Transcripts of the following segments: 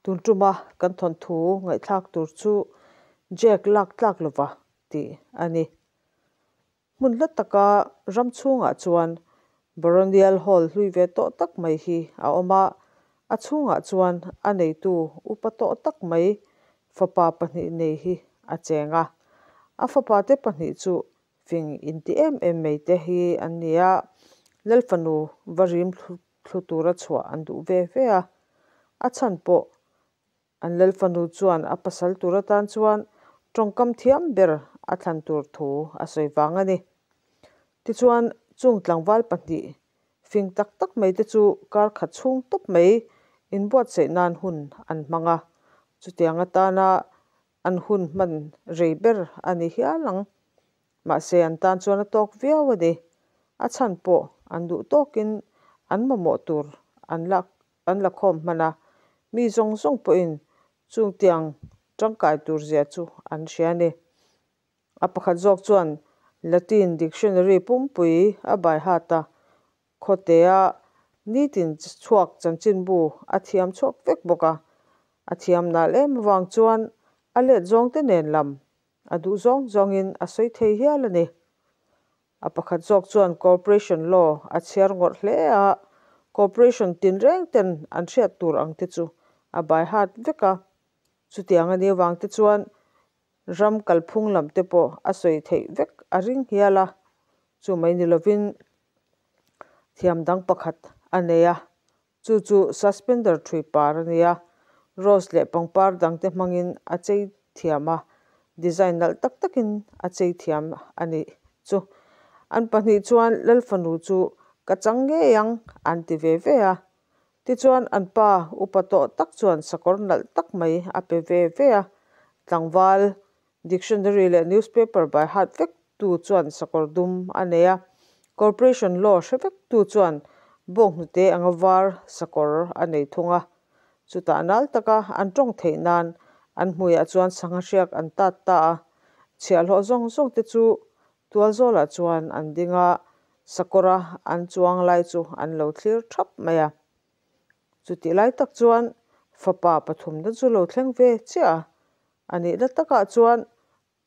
Tun tuma kan thawnthu ngaihthlak tur chu Jack lak tlak lova tih a ni. Hmun hla taka ram chhungah chuan Baronial Hall hlui ve tawh tak mai hi a awm a, a chhungah chuan a neitu upa tawh tak mai fapa pahnih nei hi a cheng a. A fapate pahnih chu fing inti em em mai te hi an ni a, Lalfanu va rim thlu tura chhuah an duh ve ve a, a chhan pawh an Lalfanu chuan a pasal tur atan chuan tawngkam thiam ber a thlan tur thu a sawi vang a ni. Tichuan, chung tlangval pahnih fing tak tak mai te chu kar khat chhung tawp mai inbuatsaih nan hun an hmang a, chutiang atana an hun hman rei ber a ni hial ang. Mahse an tan chuan a tawk viau a ni. A chhan pawh an duh tawkin an mamawh tur an lak an la khawm hman a, mi zawng zawng pawhin chungtiang tangkai tur zia chu an hria a ni. A pakhat zawk chuan Latin dictionary pumpui a bai hat a, khawtea nitin chhuak chanchinbu a thiam chhuak vek bawk a. A thiam nal em avang chuan a let zawngte nen lam a duh zawng zawngin a sawi thei hial a ni. A pakhat zawk chuan Corporation Law a chhiar ngawrh hle a, Corporation tinreng ten an hriat tur ang te chu a bai hat vek a. Chutiang a nih avang te chuan ram kalphung lam te pawh a sawi theih vek a ring hial a, chu mai ni lovin thiam dang pakhat a nei a. Chu chu suspender thui par a nia, rose leh pangpar dangte hmangin a chei thiam a, design nalh tak takin a chei thiam a nih chu. An pahnih chuan Lalfanu chu ka chang ngei ang an ti ve ve a. Tichuan an pa upa tawh tak chuan sakawr nalh tak mai a pe ve ve a, tlangval Dictionary leh newspaper by heart vek tu chuan sakawr dum a nei a, Corporation law hre vek tu chuan bawnghnute anga var sakawr a nei thung a. Chutah nal taka an tawng theih nan an hmuiah chuan sangha hriak an tat ta a, chhiahhlawh zawng zawng te chu tualzawlah chuan an ding a, sakawra an chuang lai chu an lo thlir thap mai a. Chutih lai tak chuan fapa pathumna chu lo thleng ve chiah a, A nihna takah chuan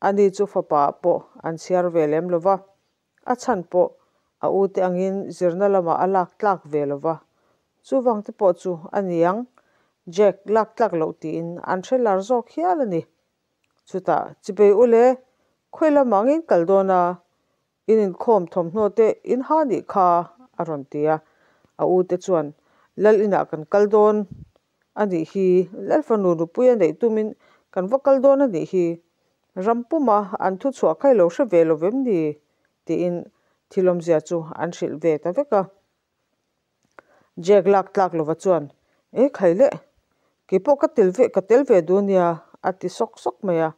ani chu fapa pawh an chhiar ve lem lo va, a chhan pawh a ute angin zirna lamah a lak tlak ve lo va. Chuvang te pawh chu a niang, Jack lak tlak loh tiin an hre lar zawk hial a ni. Chutah chibei ule khawi lamah angin kal dawn a, In inkhawm thawmhnaw te in ha nih kha a rawn ti a, a u te chuan Lal inah kan kal dawn a nih hi, Lal fanu nupui a neih tumin kan va kal dawn a nih hi, ram puma an thu chhuah kha i lo hre ve lo vem ni? tiin thil awmzia chu an hrilh ve ta vek a. Jack lak tlak lova chuan, E khai le, keipawh ka tel ve ka tel ve duh ania, a ti sawk sawk mai a.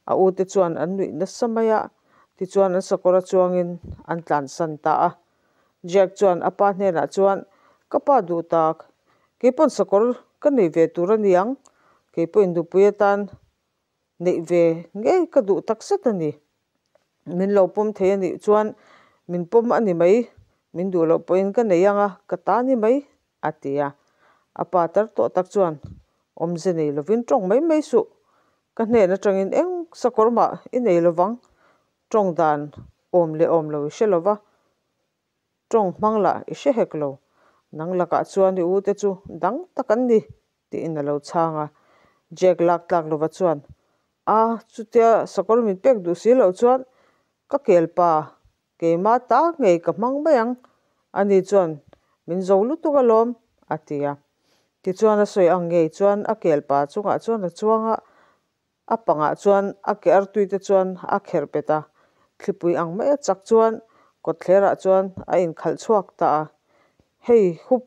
A u te chuan an nuih nasa mai a, tichuan an sakawr chuangin an tlansan ta a. Jack chuan a pa hnenah chuan, Ka pa duh tak, keipawn sakawr ka nei ve tur a ni ang, keipawhin nupui atan neih ve ngei ka duh tak zet a ni. Min lo pawm thei a nih chuan min pawm a ni mai, min duh loh pawhin ka nei ang a, ka ta ni mai, a ti a. A pa tar tawh tak chuan awmze nei lovin tawng mai mai suh, ka hnen atangin eng sakawr mah i nei lovang, tawng dan awm leh awm lo i hre lova, tawng hmang lah i hre hek lo, nang lakah chuan i ute chu dang tak an ni, tiin a lo chhang a. Jack lak tlak lova chuan, A, chutia sakawr min pek duh si loh chuan ka kel pa, keima ta ngei ka hmang mai ang, ani chuan min zo lutuk alawm, a ti a. Tichuan a sawi ang ngei chuan a kel pa chungah chuan a chuang a, a pangah chuan a ke artui te chuan a kherh pet a, thlipui ang mai a chak chuan kawtthlerah chuan a inkhalh chhuak ta a. Hei hup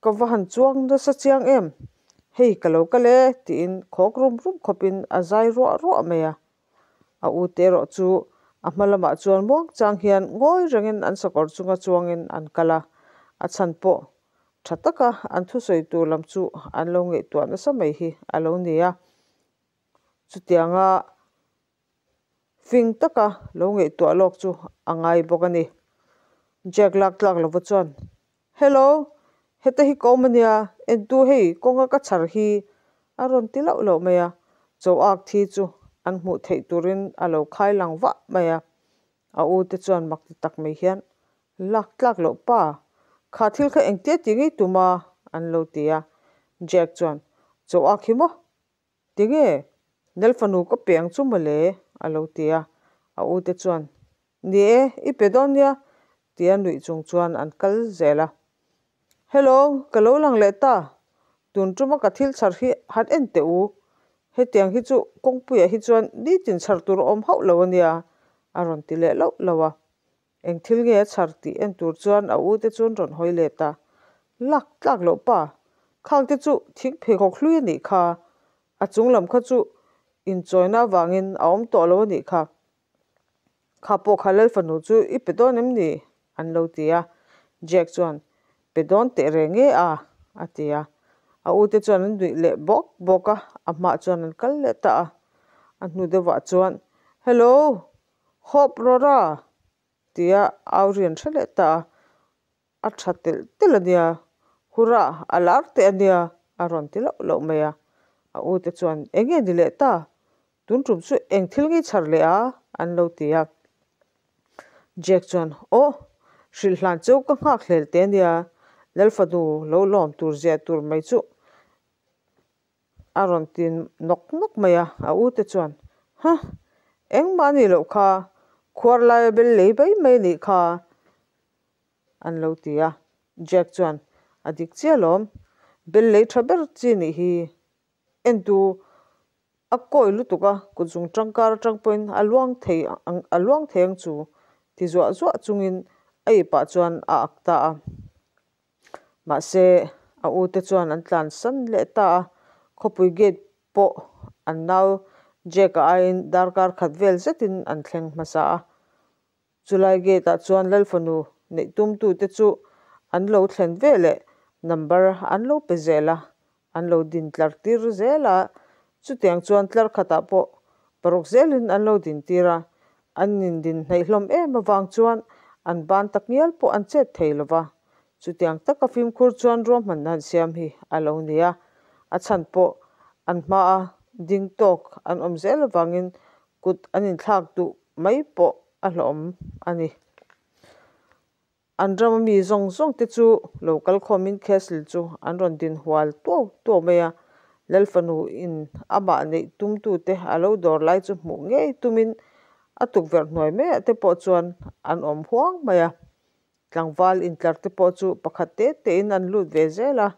Ka va han chuang nasa chiang em? Hei ka lo kal e tiin khawk rum rum khawpin a zai ruah ruah mai a. A u te erawh chu a hma lamah chuan muang chang hian ngawi rengin an sakawr chunga chuangin an kal a, a chhan pawh tha taka an thusawi tur lam chu an lo ngaihtuah nasa mai hi a lo ni a. Chutianga Fing taka lo ngaihtuah lawk chu a ngai bawk a ni. Jack lak tlak lova chuan, Hello! Heta hi ka awm ania, entu hei kawnga ka chhar hi a rawn ti lauh lauh mai a, chaw ak thi chu an hmuh theih turin a lo khai lang vah mai a. A u te chuan mak ti tak mai hian, Lak tlak loh pa, kha thil kha engtia ti ngei tum a? an lo ti a. Jack chuan, Chaw ak hi maw? Tinge? Nel fanu ka pe ang chu mawle? a lo ti a. A u te chuan, Ni e, i pe dawn nia, tia nuih chung chuan an kal zel a. Hello, ka lo lang leh ta. Tun tuma ka thil chhar hi han en teh u. Hetiang hi chu kawngpuiah hi chuan nitin chhar tur a awm hauh lo a nia, a rawn ti leh lauh lauh a. Eng thil nge a chhar tih en tur chuan a u te chu an rawn hawi leh ta. Lak tlak loh pa, khang te chu thing pheikhawk hlui a nih kha. A chung lam kha chu inchawina avangin a awm tawh lo a nih kha. Kha pawh kha Lal fanu chu i pe dawn em ni? an lo ti a. Jack chuan, Pe dawn teh reng e a, a ti a. A ute chuan an nuih leh bawk bawk a, a hmaah chuan an kal leh ta a. A hnu deuhah chuan, Hello! Hope Rora! tia au ri an hre leh ta a. A tha telh telh a nia, Hurrah! A lar teh a nia, a rawn ti loh loh mai a. A ute chuan, Eng nge ni leh ta? Tun tum chu eng thil ngei chhar leh a? an lo ti a. Jack chuan, Aw, hrilh hlan cheu ka nghak hlel teh a nia, Lalfanu lo lawm tur ziah tur mai chu a rawn ti nawk nawk mai a. A ute chuan, Huh, engmah a nih loh kha, khuar laia bel lei mai mai a nih kha, an lo ti a. Jack chuan, A dik chiah alawm, bel lei tha ber chi nih hi. Entu a kawi lutuk a, kut zung tangkar atang pawhin a luang thei ang a luang thei ang chu ti zuah zuah chungin a ih pah chuan a ak ta a. Mahse, a u te chuan an tlan san leh ta a, khawpui gate pawh an nau Jack-a aiin darkar khat vel zetin an thleng hmasa a. Chulai gate ah chuan Lalfanu neih tumtute chu an lo thlen veleh number an lo pe zel a, an lo din tlar tir zel a, chutiang chuan tlar khatah pawh paruk zelin an lo din tir a, an indin hnaih hlawm em avang chuan an ban tak ngial pawh an chet thei lo va, chutiang taka fimkhur chuan ruahmanna an siam hi a lo ni a, a chhan pawh an hmaa ding tawk an awm zel avangin kut an inthlak duh mai pawh a hlawhawm a ni. An rama mi zawng zawng te chu lo kal khawmin castle chu an rawn din hual tuau tuau mai a, Lal fanu in amah neih tumtute a lo dawr lai chu hmuh ngei tumin a tukverh hnuai maiah te pawh chuan an awm huang mai a. Tlangval intlar te pawh chu pakhat te tein an lut ve zel a,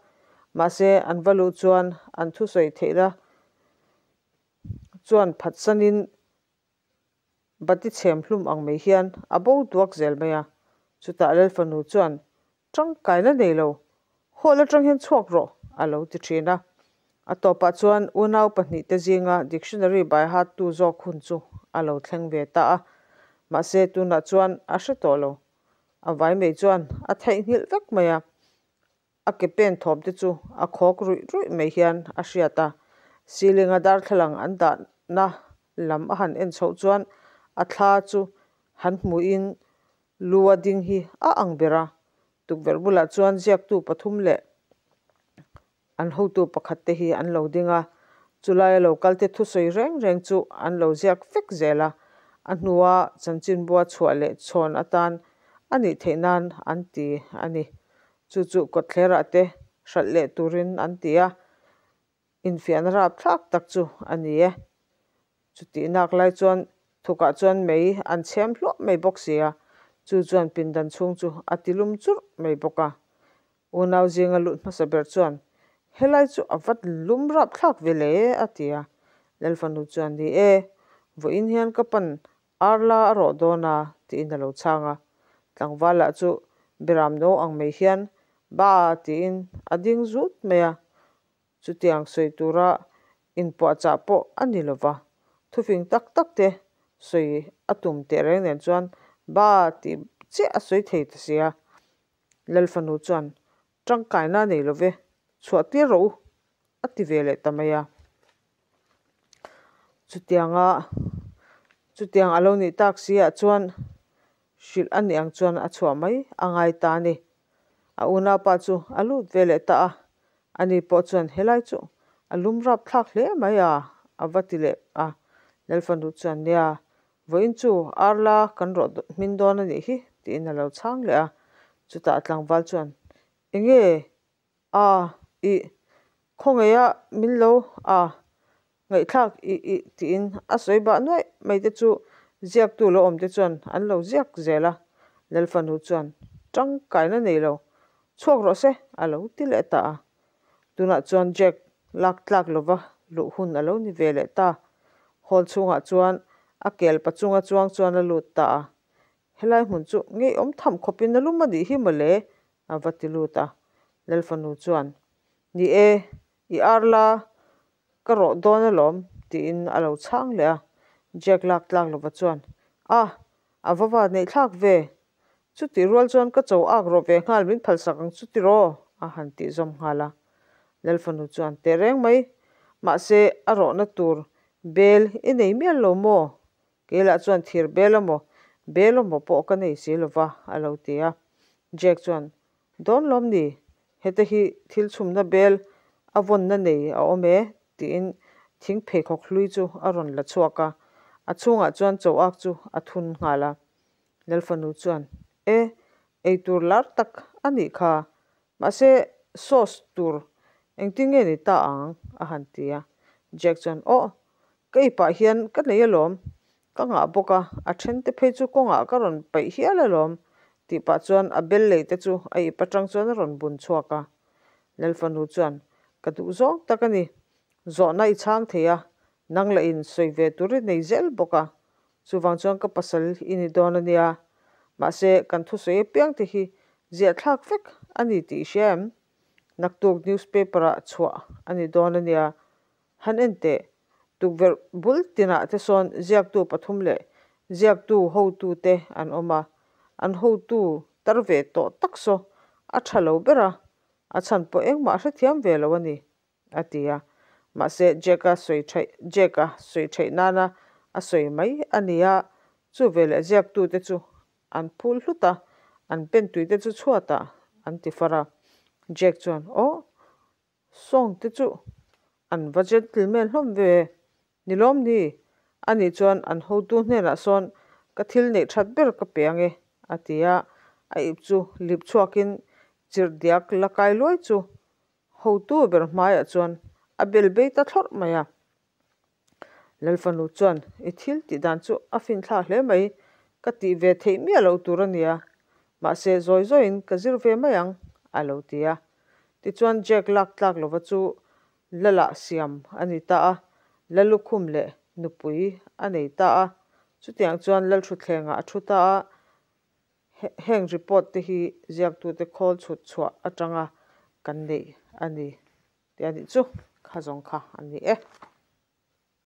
mahse an va luh chuan an thusawi theihna chuan phatsanin Bati chhem hlum ang mai hian a bo duak zel mai a, chutah Lalfanu chuan, Tangkaina nei lo, hall atang hian chhuak rawh, a lo ti thin a. A tawpah chuan unau pahnihte zinga dictionary by heart tu zawk hun chu a lo thleng ve ta a, mahse tunah chuan a hre tawh lo. A vai mai chuan a theihnghilh vek mai a, A ke pen thawm te chu a khawk ruih ruih mai hian a hriat a, ceiling a darthlalang an dahna lam a han en chhoh chuan a thla chu han hmuhin lu a ding hi a ang ber a, tukverh bulah chuan ziaktu pathum leh an hotu pakhat te hi an lo ding a, chulaia lo kal te thusawi reng reng chu an lo ziak vek zel a, a hnua chanchinbua chhuah leh chhawn atan a nih theih nan an ti a ni. Chu chu kawtthlerah te hralh leh turin an ti a, infiahna rapthlak tak chu a ni e. Chutih nak lai chuan thukah chuan mei an chhem hluah mai bawk si a, chu chuan pindan chhung chu a ti lum churh mai bawk a. Unau zinga lut hmasa ber chuan, Helai chu a vat lum rapthlak ve le a ti a. Lalfanu chuan, Ni e, vawiin hian ka pan Arla a rawh dawn a, tiin a lo chhang a. Tlangval lah chu Beram no ang mai hian Ba tiin a ding zut mai a. Chutiang sawi tura inpuahchah pawh a ni lo va, thufing tak tak te sawi a tum teh reng nen chuan Ba tih chiah a sawi thei ta si a. Lalfanu chuan Tangkaina a nei lo ve, chhuah tir rawh u, a ti ve leh ta mai a. Chutianga chutiang a lo nih tak si ah chuan hrilh a nih ang chuan a chhuah mai a ngai ta a ni. A unaupa chu a lut ve leh ta a, ani pawh chuan helai chu a lum rap thlak hle mai a, a va ti leh a. Lalfanu chuan nia, vawiin chu arla kan rawh hmin dawn a nih hi tiin a lo chhang leh a. Chutah tlangval chuan enge a ih khawngaih a min lo a ngaihthlak ih ih tiin a sawi bah nuaih mai te chu ziaktu lo awm te chuan an lo ziak zel a. Lalfanu chuan tangkaina nei lo chhuak rawh se a lo ti leh ta a. Tunah chuan Jack lak tlak lova luh hun a lo ni ve leh ta. Hall chhungah chuan a kel pa chunga chuang chuan a lut ta a. Helai hmun chu ngeiawm tham khawpin a lum a nih hi mawle a va ti lut a. Lalfanu chuan Ni e, i ar la ka rawh dawn alawm tiin a lo chhang leh a. Jack lak tlak lova chuan A, a va va neih thlak ve. Chutih rual chuan ka cho ak rawh ve nghal min phalsak ang chu tiraw? a han tih zawm nghal a. Lalfanu chuan teh reng mai. Mahse a rawhna tur bel i nei mial lo maw? Kei lah chuan thir bel amaw, bel amaw pawh ka nei si lova a lo ti a. Jack chuan Dawn lawm ni? Heta hi thil chhumna bel a vawnna nei a awm e tiin thing pheikhawk hlui chu a rawn la chhuak a, a chhungah chuan choak chu a thun nghal a. Lalfanu chuan, E, eitur lar tak a nih kha, mahse sauce tur engtin nge ni ta ang? a han ti a. Jack chuan, Aw, ka ipah hian ka nei alawm, ka ngah bawk a, a then te phei chu kawngah ka rawn paih hial alawm, tih pah chuan a bel lei te chu a ip atang chuan a rawn bun chhuak a. Lalfanu chuan, Ka duh zawng tak a ni, zawhna i chhang thei a, nang lah in sawi ve tur i nei zel bawk a, chuvang chuan ka pasal i ni dawn a nia, mahse kan thusawi apiang te hi ziah thlak vek a ni tih i hria em? Naktuk newspaper ah chhuah a ni dawn a nia, Han en teh, tukverh bul tinah te sawn ziaktu pathum leh ziaktu hotu te an awm a, an hotu tar ve tawh tak saw a tha lo ber a, a chhan pawh engmah hrethiam ve lo a ni, a ti a. Mahse Jack-a sawi theih Jack-a sawi theih nana a sawi mai a ni a, chu veleh ziaktu te chu an phul hlut a, an pen tui te chu chhuatah an ti far a. Jack chuan, Aw, Song te chu an va gentleman hlawm ve ni lawm ni? Ani chuan an hotu hnenah sawn ka thil neih that ber ka pe ang e a ti a, a ip chu lip chhuakin chirh diak la kai luai chu hotu ber hmaiah chuan a bel bei ta thlawrh mai a. Lalfanu chuan i thil tih dan chu a finthlak hle mai, ka tih ve theih miah loh tur a nia, mahse zawi zawiin ka zir ve mai ang a lo ti a. Tichuan Jack lak tlak lova chu Lalah siam a ni ta a, Lalukhum leh nupui a nei ta a, chutiang chuan Lalthutthlengah a thu ta a, heng report te hi ziaktute khawl chhut chhuah atanga kan neih a ni. Tih a nih chu, kha zawng kha a ni e.